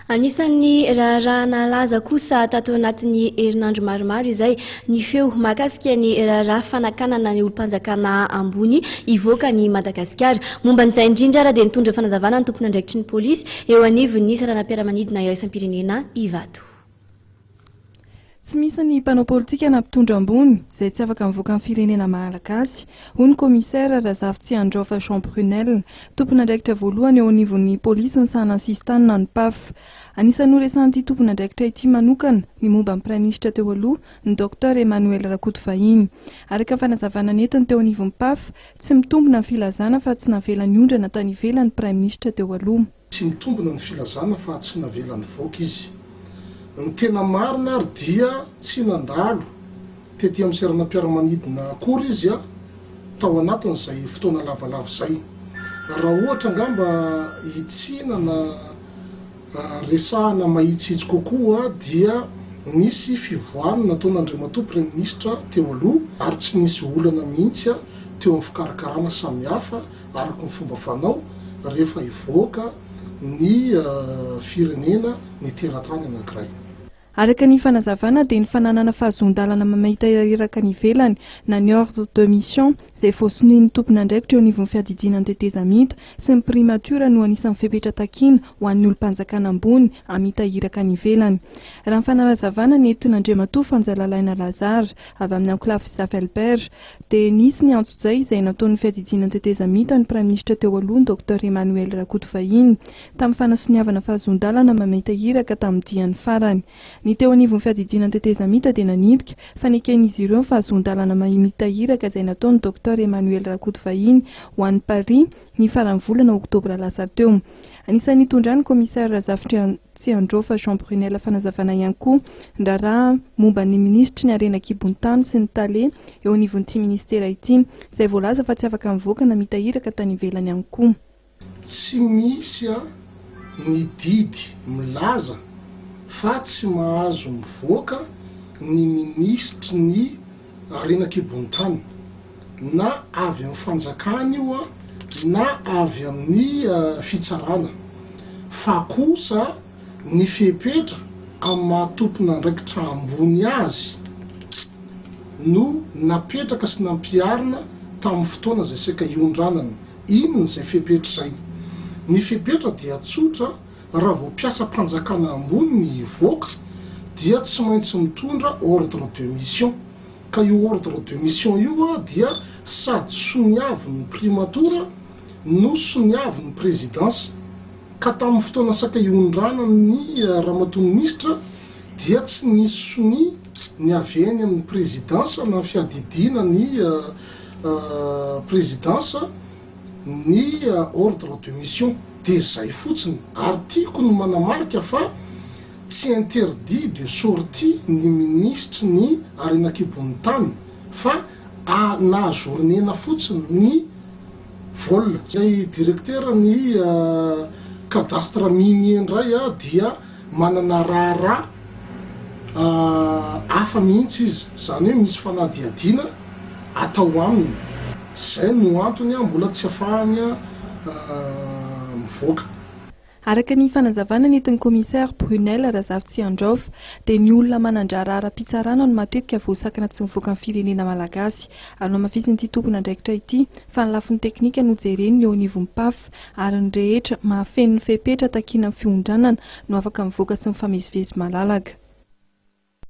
Anisan'ny raharaha nalaza kosa tato anatin'ny herinandro maromaro izay ny feo mahakasika ny raharaha fanakanana ny olom-panjakana ambony hivoaka an'i Madagasikara. Momba an'izay indrindra ary dia nitondra fanazavana ny tompon'andraikitry ny polisy eo anivon'ny saranam-piaramanidina iraisam-pirenena Ivato. Tsy misy ny mpanao politika na mpitondra ambony izay tsy afaka mivoaka ny firenena malagasy, hoy ny kaomisera Razafitsiandraofa Jean Brunel, tompon'andraikitra voalohany eo anivon'ny polisy misahana ny sisintany na ny Paf. Anisan'ny noresahan'ity tompon'andraikitra ity manokana ny momba ny praiminisitra teo aloha, ny Docteur Emmanuel Rakotovahiny. Araka ny fanazavana nentiny teo anivon'ny Paf, tsy mitombina ny filazana fa tsy navela niondrana tany ivelany ny praiminisitra teo aloha. Tsy mitombina ny filazana fa tsy navela nivoaka izy. Ny tena marina ary dia tsy nandalo tety amin'ny seranam-piaramanidina akory izy tao anatin'izay fotoana lavalava izay. Raha ohatra angamba hitsiana na resahana mahitsihitsy kokoa dia nisy fivoahana nataon'Andriamatoa Praiminisitra teo aloha ary tsy nisy olana mihitsy teo amin'ny fikarakarana samihafa araka ny fomba fanao rehefa hivoaka ny firenena ny teratany anankiray. Araka ny fanazavana dia ny fananana fahazoan-dalana mamahita iraka any ivelany na ny ordre de mission izay voasonian'ny tompon'andraikitra eo anivon'ny fiadidiana ny tetezamita sy ny primature no anisan'ny fepetra takiana ho an'ny olom-panjakana ambony hamita iraka any ivelany. Raha ny fanazavana nentin'Andriamatoa Fanjalalaina Lazare avy amin'ny ankolafy Zafy Albert dia nisy ny antsojay izay nataon'ny fiadidiana ny tetezamita ny praiminisitra teo aloha ny Docteur Emmanuel Rakotovahiny tamin'ny fanasoniavana fahazoan-dalana mamita iraka tamin'ny diany farany. Ny teo anivon'ny fiadidiana ny tetezamita dia nanipika fa neken'izy ireo ny fahazoan-dalana mamita iraka izay nataon'ny Docteur Emmanuel Rakotovahiny ho an'i Paris ny faran'ny volana oktobra lasa teo. Anisan'ny nitondran'ny Commissaire Razafitrihantsoa Tsiandrofa Jean Brunel fanazavana ihany koa ny raharaha momba ny minisitry ny harena an-kibon'ny tany sy ny tale eo anivon'ity minisitera ity, izay voalaza fa tsy afaka mivoaka na mita iraka tany ivelany ihany koa. Tsy misy ny didy milaza fa tsy mahazo mivoaka ny minisitry ny harena an-kibon'ny tany, na avy amin'ny fanjakana io na avy amin'ny fitsarana, fa kosa ny fepetra amin'ny maha tompon'andraikitra ambony azy no napetraka sy nampiharina tamin'ny fotoana izay saika hiondranany. Inona izay fepetra izay? Ny fepetra dia tsotra, raha vao mpiasam-panjakana ambony ny hivoaka dia tsy maintsy mitondra ordre de mission. Ka io ordre de mission io dia sady soniavin'ny primatora no soniavin'ny présidence. Ka tamin'ny fotoana saika hiondranan'ny ramatoa minisitra dia tsy nisy sonia ny avy eny amin'ny présidence na fiadidiana ny présidence ny ordre de mission. Dia izay fotsiny. Ary tiako ny manamarika fa Tsy interdit de sortie ny minisitry ny harena an-kibon'ny tany fa a na ajournena fotsiny ny vol. Ilay directeur ny cadastre minier indray dia manana raharaha hafa mihitsy izy, izany hoe misy fanadihadiana atao aminy, izay no antony mbola tsy afahany mivoaka. Araka ny fanazavana nentin'ny Commissaire Brunelle Razafitsiandraofa dia ny olona manan-draharaha ara-pitsarana no matetika voasakana tsy mivoaka ny firenena malagasy. Ary nohamafisin'ity tompon'andraikitra ity fa ny lafiny teknika no jeren'ny eo anivon'ny Paf ary ny rehetra mahafeno ny fepetra takiana amin'ny fiondranana no afaka mivoaka sy mifamezivezy malalaka.